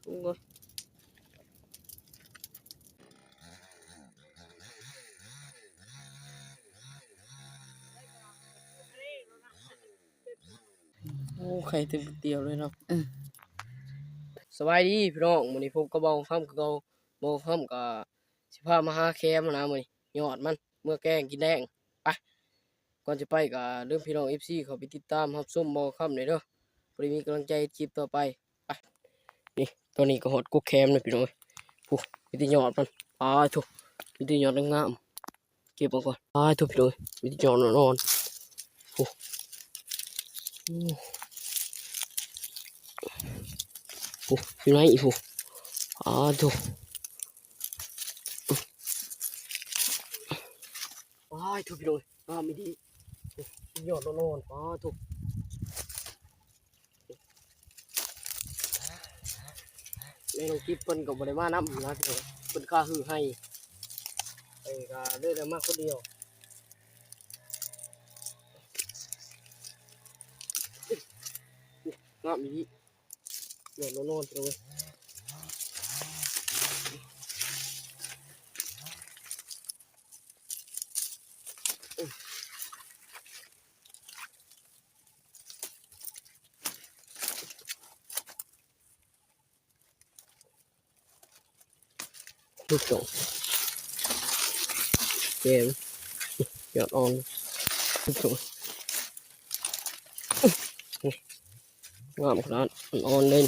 ເບິ່ງກ່ອນ. ໂອ້ ໄຂ່ເຕັມເຕັມເລີຍເນາະ. ເອີ ສະບາຍດີພີ່ນ້ອງ, ມື້ນີ້ພົບກັບບ່າວຄຳຄືເກົ່າ. ບ່າວຄຳກໍຊິພາມາຫາແຄມນະມື້ນີ້, ຍອດມັນເມືອແກງກິນແລງ. ໄປ ກ່ອນຈະໄປກໍເດີ ພີ່ນ້ອງເອັຟຊີ ເຂົ້າໄປຕິດຕາມຮັບຊົມບ່າວຄຳແດ່ເດີ, ພໍໄດ້ມີກຳລັງໃຈເຮັດຄລິບຕໍ່ໄປ. ໄປ ນີ້ ຕອນນີ້ກໍຮອດກົກແຄມແລ້ວພີ່ນ້ອງເອີຍ. ໂອ້ ມີແຕ່ຍອດມັນ, ປາໂທ້ ມີແຕ່ຍອດງາມໆ. ເກັບເອົາກ່ອນ. ປາໂທ້ ພີ່ນ້ອງເອີຍ ມີແຕ່ຍອດອ່ອນໆ. ໂອ້ ໂອ້ ໂອ້ ຢູ່ໃນອີກພຸ້ນ. ປາໂທ້ ປາໂທ້ ພີ່ນ້ອງເອີຍ ງາມອີ່ຫຼີ. ໂອ້ ຍອດອ່ອນໆ ປາໂທ້. ແມ່ນ້ອງກິບເພິ່ນກໍບໍ່ໄດ້ມານຳນະ, ເພິ່ນຄາຮື້ໄຮ່ ຂ້ອຍກໍເລີຍໄດ້ມາຄົນດຽວ. ງາມອີ່ຫຼີ ຍອດອ່ອນໆ ພີ່ນ້ອງເອີຍ. ລູກໂຕ ແກງ ຍອດອ່ອນ ລູກໂຕ ງາມຂະໜາດ ອ່ອນໆເລີຍ.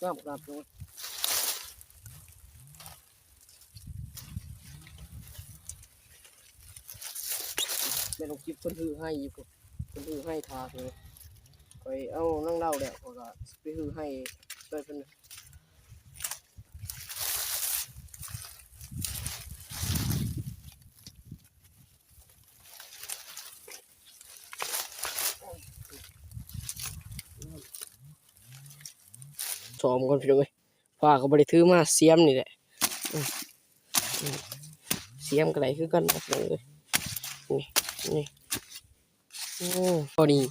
ງາມຂະໜາດເລີຍ. ແມ່ນ້ອງກິບເພິ່ນຮື້ໄຮ່ຢູ່ພຸ້ນ, ເພິ່ນຮື້ໄຮ່ຖ້າເພິ່ນ. ຂ້ອຍເອົານາງລາວແລ້ວ ຂ້ອຍກໍຊິໄປຮື້ໄຮ່ຊ່ວຍເພິ່ນ. ຊ້ອມກ່ອນພີ່ນ້ອງເອີຍ, ຟ້າກໍບໍ່ໄດ້ຖືມາ, ສຽມນີ້ແຫຼະ. ອືມ ອືມ ສຽມກໍໄດ້ຄືກັນພີ່ນ້ອງເອີຍ. ນີ້ ນີ້ ໂອ້ ກໍນີ້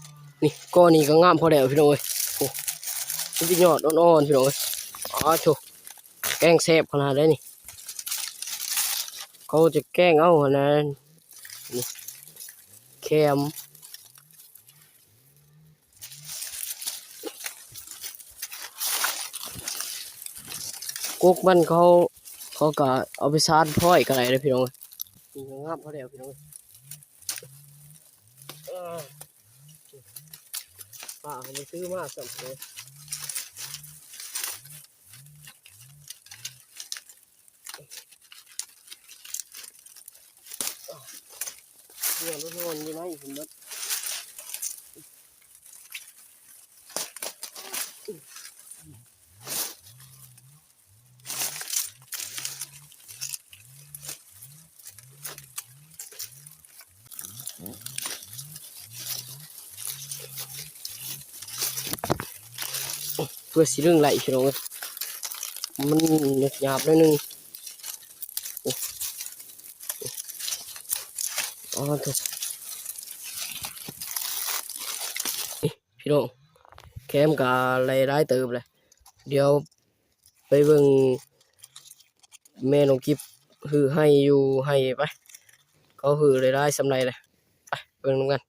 ນີ້ ກໍນີ້ກໍງາມພໍແລ້ວພີ່ນ້ອງເອີຍ. ໂອ້ ມີແຕ່ຍອດອ່ອນໆ ພີ່ນ້ອງເອີຍ. ອ້າໂທ້ ແກງແຊບຂະໜາດໃດນີ້. ເຂົາຈະແກງເອົາຫັ້ນນະ ນີ້ ແຄມ. ກົກມັນເຂົາ ເຂົາກໍເອົາໄປສານພ້ອຍກໍໄດ້ເດີພີ່ນ້ອງ. ນີ້ກໍງາມພໍແລ້ວພີ່ນ້ອງ. ເອີ ປ້າກໍບໍ່ຊື້ມາຊ້ຳເດີ. ເຮືອນນອນຢູ່ໃນພຸ້ນເບິດ. ເພື່ອຊິດຶງໄຫຼພີ່ນ້ອງເອີຍ, ມັນຫຍາບໆໜ້ອຍໜຶ່ງ. ໂອ້ ອໍ ໂທ້ ນີ້ພີ່ນ້ອງ ແຄມກໍໄດ້ຫຼາຍເຕີບແຫຼະ. ດຽວໄປເບິ່ງແມ່ນ້ອງກິບຮື້ໄຮ່ຢູ່ໄຮ່ໄປ, ເຂົາຮື້ໄດ້ຫຼາຍສ່ຳໃດແຫຼະ. ໄປເບິ່ງນຳກັນ.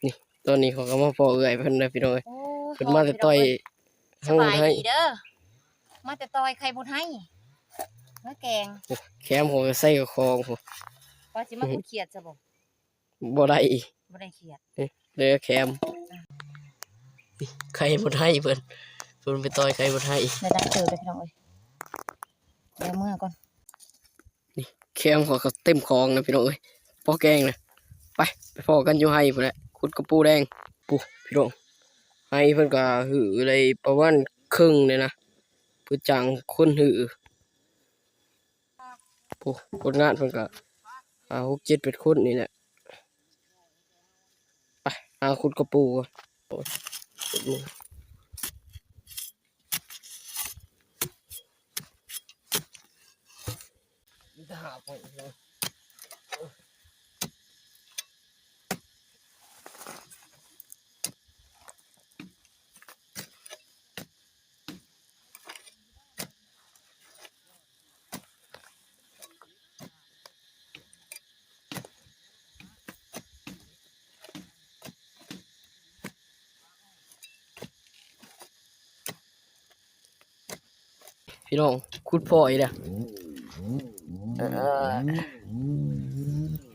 ນີ້ ຕອນນີ້ຂ້ອຍກໍມາພໍ້ເອື້ອຍເພິ່ນແລ້ວພີ່ນ້ອງເອີຍ. ໂອ້ ເພິ່ນມາແຕ່ຕ່ອຍ ສະບາຍດີເດີ ມາແຕ່ຕ່ອຍໄຂ່ບົດໄຮ່ ມາແກງ. ໂອ້ ແຄມຂ້ອຍກໍໃສ່ກັບຂອງພຸ້ນ. ວ່າຊິມາຂຸດຂຽດຊະບໍ່? ບໍ່ໄດ້ ບໍ່ໄດ້ຂຽດ. ເອີ ເຫຼືອແຄມ ໄຂ່ບົດໄຮ່ເພິ່ນ ເພິ່ນໄປຕ່ອຍໄຂ່ບົດໄຮ່. ໄດ້ຫຼາຍເຕີບເລີຍພີ່ນ້ອງເອີຍ, ດຽວເມືອກ່ອນ. ນີ້ແຄມຂ້ອຍກໍເຕັມຂອງນະພີ່ນ້ອງເອີຍ, ພໍແກງນະ. ໄປ ໄປພໍ້ກັນຢູ່ໄຮ່ພຸ້ນແຫຼະ, ຂຸດກະປູແດງ. ປູ້ ພີ່ນ້ອງ ໄຮ່ເພິ່ນກໍຮື້ໄດ້ປະມານເຄິ່ງເລີຍນະ, ເພິ່ນຈ້າງຄົນຮື້. ໂອ້ ຄົນງານເພິ່ນກໍຫ້າ ຫົກ ເຈັດ ແປດຄົນນີ້ແຫຼະ. ໄປ ຫາຂຸດກະປູກ່ອນ. ໂອ້ຍ ເຈັບມື. ມີແຕ່ຫາກໄມ້ເນາະ. ພີ່ນ້ອງ ຂຸດພໍອີກແລ້ວ. ເອີ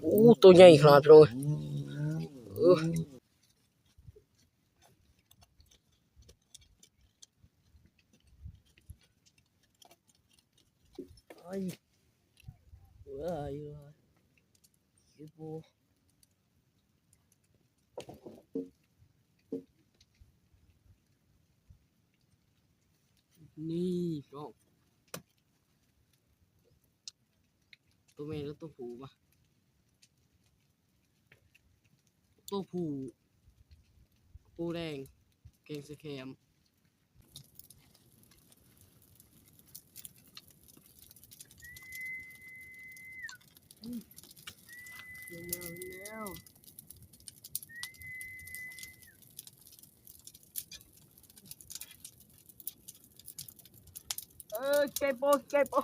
ໂອ້ ໂຕໃຫຍ່ຂະໜາດ ພີ່ນ້ອງເອີຍ. ເອີ ນີ້ພີ່ນ້ອງ ໂຕແມ່ ຫຼື ໂຕຜູ້ວະ? ໂຕຜູ້ ໂຕແດງ ແກງໃສ່ແຄມ. ເອີ ເກັບໂອ ເກັບໂອ.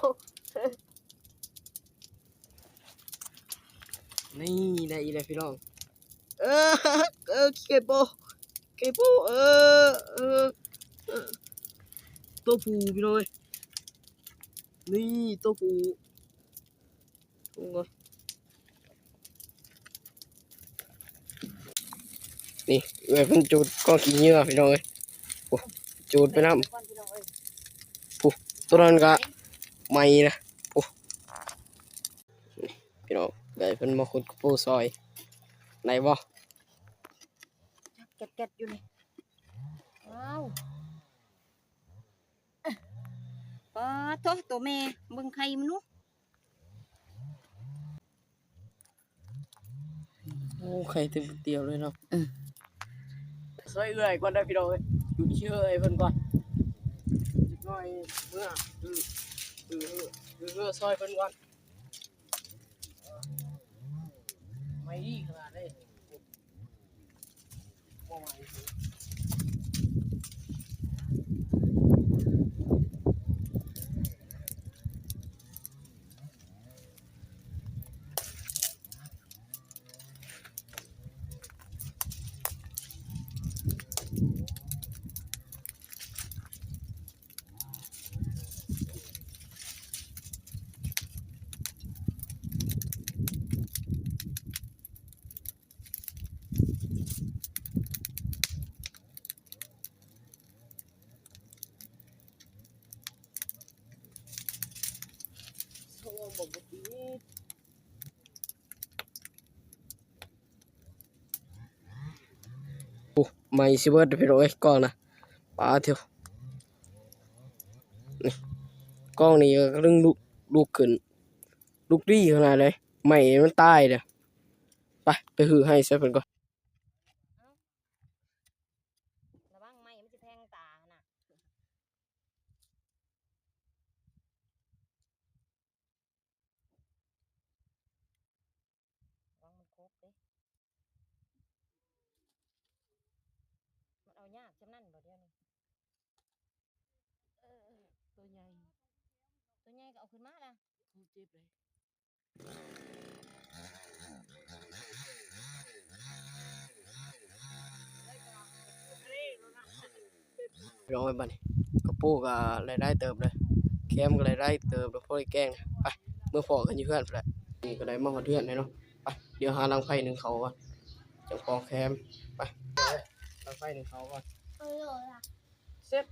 ນີ້ ໄດ້ອີກແລ້ວພີ່ນ້ອງ. ເອີ ເອີ ເກັບໂອ ເກັບໂອ. ເອີ ເອີ ເອີ ໂຕຜູ້ພີ່ນ້ອງເອີຍ. ນີ້ ໂຕຜູ້. ນີ້ ເອື້ອຍເພິ່ນຈູດກອງຂີ້ເຫຍື້ອພີ່ນ້ອງເອີຍ. ໂອ້ ຈູດໄປນຳ. ຜູ້ ໂຕນັ້ນກະໄໝ້ນະ. ໂອ້ ນີ້ພີ່ນ້ອງ ເອື້ອຍເພິ່ນມາຂຸດກະປູຊ່ອຍ ໄດ້ບໍ່? ແກັດໆຢູ່ນີ້. ວ້າວ ປາໂທ້ ໂຕແມ່ ເບິ່ງໄຂ່ມັນດູ. ໂອ້ ໄຂ່ເຕັມຕຽວເລີຍເນາະ. ເອີ ຊ່ອຍເອື້ອຍກ່ອນເດີພີ່ນ້ອງເອີຍ. ຢຸດເຊື້ອໃຫ້ເພິ່ນກ່ອນ ຈັກໜ້ອຍເມືອ ຄື ຄື ຄື ຊ່ອຍເພິ່ນກ່ອນ. ໄໝ້ດີຂະໜາດເລີຍ. ໂອ້ ໄໝ້ຊິເບິດພີ່ນ້ອງເອີຍ ກ້ອງນະ. ປາໂທ້ ນີ້ ກ້ອງນີ້ກຳລັງລຸກ ລຸກຂຶ້ນ ລຸກດີຂະໜາດໃດ. ໄໝ້ມັນຕາຍເດີ້. ໄປ ໄປຮື້ໄຮ່ໃສ່ເພິ່ນກ່ອນ. ລະວັງໄມ້ມັນຊິແທງຕາຫັ້ນນະ. ລະວັງມັນຄົບເດ້. ມັນເອົາຍາກສ່ຳນັ້ນບໍ່ດຽວນີ້? ເອີ ໂຕໃຫຍ່ ໂຕໃຫຍ່ກໍເອົາຂຶ້ນມາລະ. ໂອ້ ເຈັບເດ້. ພີ່ນ້ອງເອີຍ ບາດນີ້ກະປູກະໄດ້ຫຼາຍເຕີບເລີຍ ແຄມກະໄດ້ຫຼາຍເຕີບເລີຍ ພໍໄດ້ແກງ. ໄປ ເມືອພໍ້ກັນຢູ່ເຮືອນພຸ້ນແຫຼະ. ນີ້ກະໄດ້ມາຮອດເຮືອນແລ້ວເນາະ. ໄປ ດຽວຫາດັງໄຟໜຶ້ງເຂົ້າກ່ອນ ຈັ່ງປອງແຄມ. ໄປ ດັງໄຟໜຶ້ງເຂົ້າກ່ອນ. ເສັດ.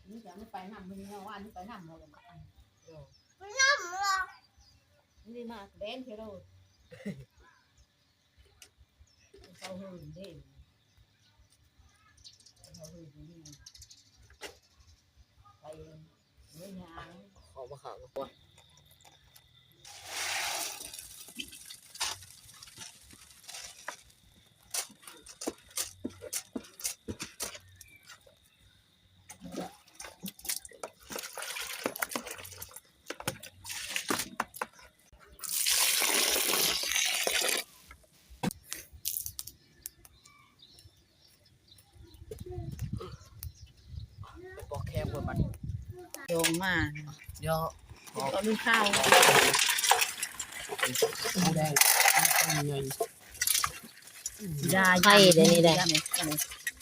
ນີ້ຈະໄປນຳ ມື້ວານນີ້ໄປນຳບໍ່ ໄປນຳບໍ່ ນີ້ມາແບນເທໂລ. ເຮົາເຮີ້ນເດ້ ເຮົາເຮີ້ນຢູ່ນີ້ ໄປເລີຍຫຍັງ ເຂົ້າມາຂ້າງຄອຍ. ປອກແຄມກ່ອນບັດນີ້ ໂຍງມາ ດຽວ ຕອນເຊົ້າ ໝູແດງ ໃຫຍ່ ຢ່າ ໄຂ່ເດ້ນີ້ໄດ໋ ຢ່າ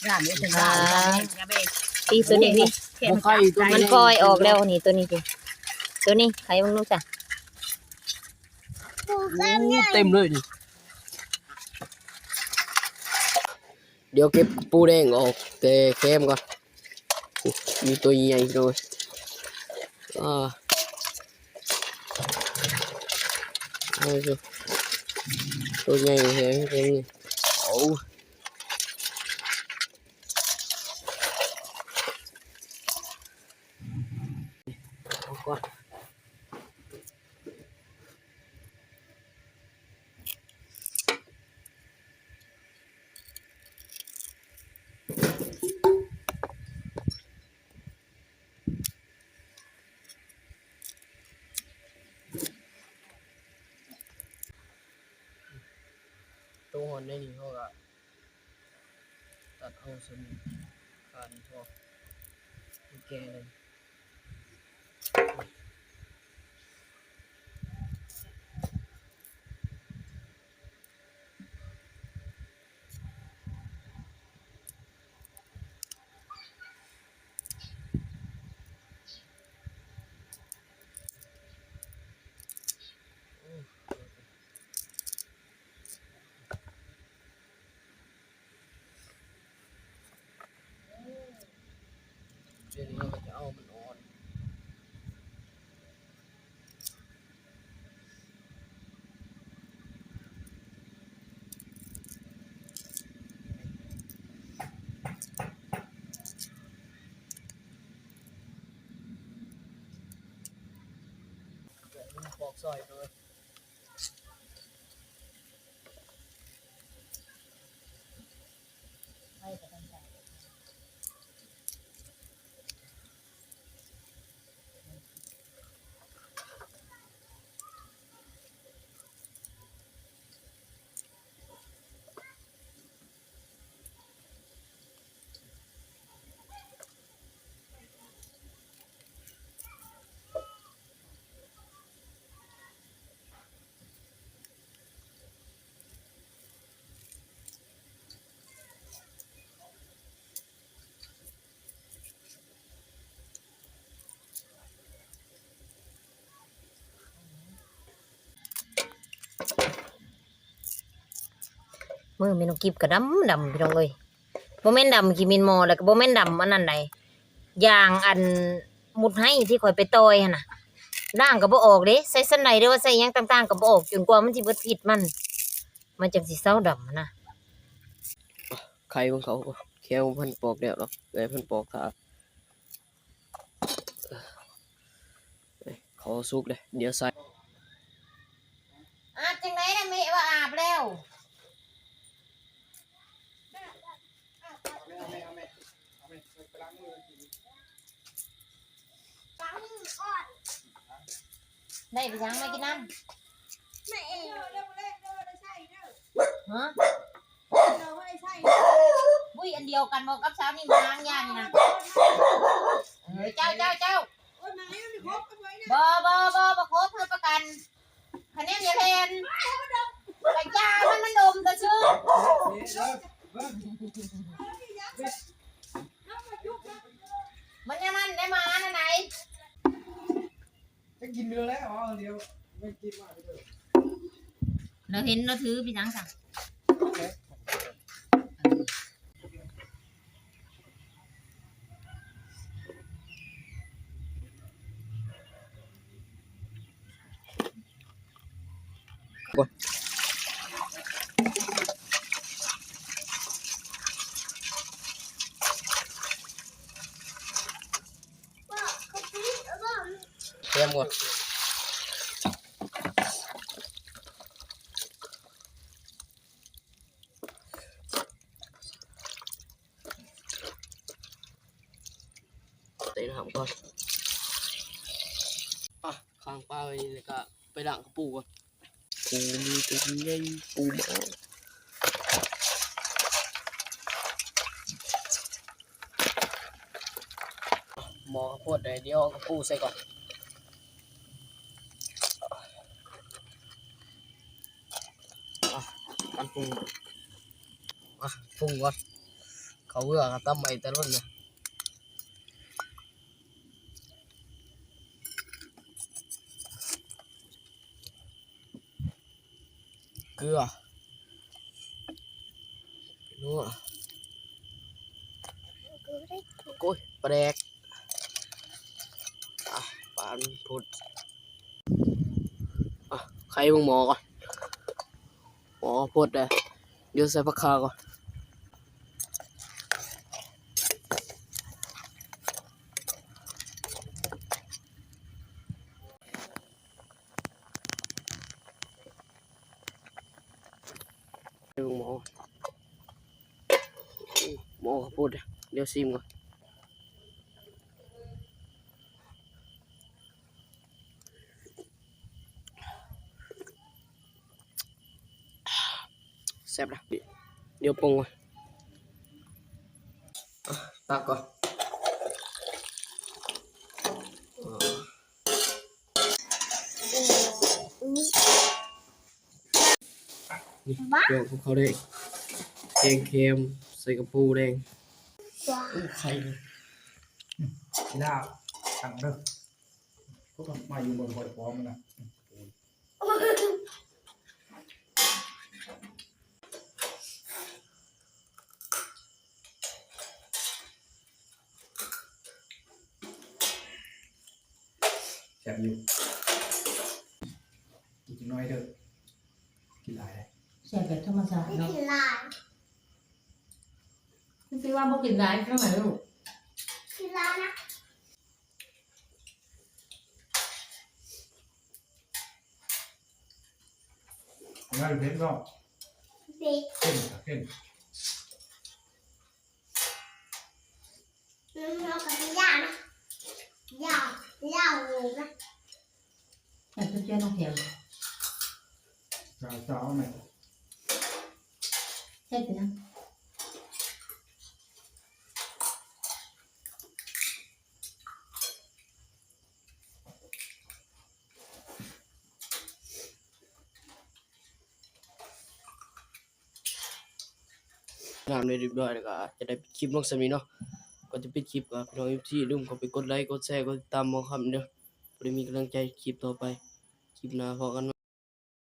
ຢ່າ ຢ່າ ຢ່າ ຢ່າ ອ່າ ນີ້ຕົວນີ້ ນີ້ ບໍ່ໄຂ່ ມັນປ່ອຍອອກແລ້ວນີ້ ຕົວນີ້ ຕົວນີ້ ໄຂ່ເບິ່ງດູຊະ ໂອ້ ເຕັມເລີຍນີ້. ດຽວເກັບປູແດງອອກແຕ່ແຄມກ່ອນ ມີຕົວໃຫຍ່ ໂອ້ຍ ອ່າ ໂອ້ຍ ຕົວໃຫຍ່ແຮງ ໂອ້ ເອົາກ່ອນ. ໂຕຮອດໃນນີ້ເຮົາກະຕັດເອົາສ່ວນຂານີ້ພໍ ແກ່ເລີຍ. ດຽວນີ້ເຮົາກະຈະເອົາມັນອ່ອນ ປອກຊອຍເດີ. ມືແມ່ນ້ອງກິບກະດຳໆ ພີ່ນ້ອງເອີຍ ບໍ່ແມ່ນດຳຂີ້ໝິ່ນໝໍ້ ແລ້ວກະບໍ່ແມ່ນດຳອັນນັ້ນໃດ ຢ່າງອັນໝຸດໄຮ້ທີ່ຂ້ອຍໄປຕ່ອຍຫັ້ນນະ ລ້າງກະບໍ່ອອກເດ້ ໃສ່ສ່ຳໃດ ຫຼືວ່າໃສ່ຫຍັງຕ່າງໆກະບໍ່ອອກ ຈົນກວ່າມັນຊິເບິດພິດມັນ ມັນຈັ່ງຊິເຊົາດຳຫັ້ນນະ. ໄຂ່ຂອງເຂົາ ແຂ້ວເພິ່ນປອກແລ້ວເນາະ ເອື້ອຍເພິ່ນປອກຖ້າ ເຂົາສຸກເດ້ ດຽວໃສ່ ອາບຈັ່ງໃດນະແມ່ ວ່າອາບແລ້ວ ໄດ້ໄປຍັງມາກິນນ້ຳ ຮະ ບຸ້ຍ ອັນດຽວກັນບໍ່ກັບສາວນີ້ ມາລ້າງຢານີ້ນະ ເອີ ເຈົ້າ ເຈົ້າ ເຈົ້າ ບໍ່ ບໍ່ ບໍ່ ບໍ່ຄົບ ຮັບປະກັນ ຄະແນນຢ່າແລ່ນ ກະຢາມັນ ມັນດົມຊື່ໆ ມັນຢ່ານັ້ນໄດ້ ໝານັ້ນໃດ. ຈະກິນເດືອແລ້ວ ເອົາດຽວໄປກິນມາເດີ ລາວເຫັນລາວຖືເປັນຫຍັງຊະ ໂອ້ຍ ໝົດ ໃສ່ນ້ຳກ່ອນ ອ່ະ ຄ້າງປາໄວ້ນີ້ ແລ້ວກໍໄປລ້າງກະປູກ່ອນ. ປູມີແຕ່ໃຫຍ່ ປູມາ ໝໍ້ເຂົ້າໂພດໄດ້ ດຽວເອົາກະປູໃສ່ກ່ອນ. ອ່ະ ການປຸງ ອ່ະ ປຸງກ່ອນ ເຂົ້າເບືອກະ ຕຳໄວ້ແຕ່ດົນນະ. ເກືອ ນົວ ໂອ້ຍ ປາແດກ ອ່ະ ປານພຸດ ອ່ະ ໄຂເບິ່ງໝໍ້ກ່ອນ ໝໍ້ໂພດເດ້ ດຽວໃສ່ຜັກຂ່າກ່ອນ. ເບິ່ງໝໍ້ ໝໍ້ເຂົ້າໂພດ ດຽວຊີມກ່ອນ. ແຊບນະ ດຽວປົງກ່ອນ ອ່ະ ຕັກກ່ອນ. ນີ້ ແກງຂອງເຂົາເດ້ ແກງແຄມໃສ່ກະປູແດງ ໂອ້ ໄຂ່ເລີຍ ລາບ ຕັກເດີ ກໍມາຢູ່ເມືອງ ບໍ່ໄດ້ຟ້ອງນະ. ແຊບຢູ່ ກິນຈັກໜ້ອຍເດີ ກິນຫຼາຍເດ້. ແຊບແບບທຳມະຊາດເນາະ ກິນຫຼາຍ ຄືຊິວ່າບໍ່ກິນຫຼາຍຈັ່ງໃດລູກ ກິນຫຼາຍນະ. ໄດ້ເຜັດເນາະ ເຜັດ ເຜັດ ເຜັດ ເຮົາກໍຊິຢ່ານະ ຢ່າ ຢ່າເລີຍນະ. ໃສ່ເຈົ້ານ້ອງແຖວ ສາວໆ ແມ່ ເຮັດເປັນຫຍັງ? ນ້ຳໄດ້ຮຽບຮ້ອຍແລ້ວກໍຈະໄດ້ປິດຄລິບລົງສ່ຳນີ້ເນາະ. ກ່ອນຈະປິດຄລິບກໍພີ່ນ້ອງເອັຟຊີ ຢ່າລືມເຂົ້າໄປກົດໄລ ກົດແຊ ກົດຕິດຕາມໝໍ້ຄຳເດີ ເພື່ອໄດ້ມີກຳລັງໃຈຄລິບຕໍ່ໄປ. ຄລິບໜ້າພໍ້ກັນໃໝ່.